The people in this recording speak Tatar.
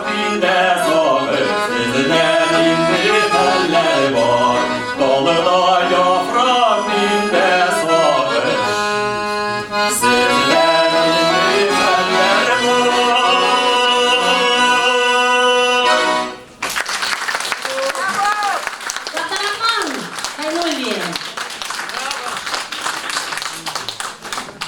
миндә сагыш, Сездә нинди хәлләр бар? Далада яфрак, миндә сагыш, Сездә нинди хәлләр бар? Габдрахман Хәйнуллин.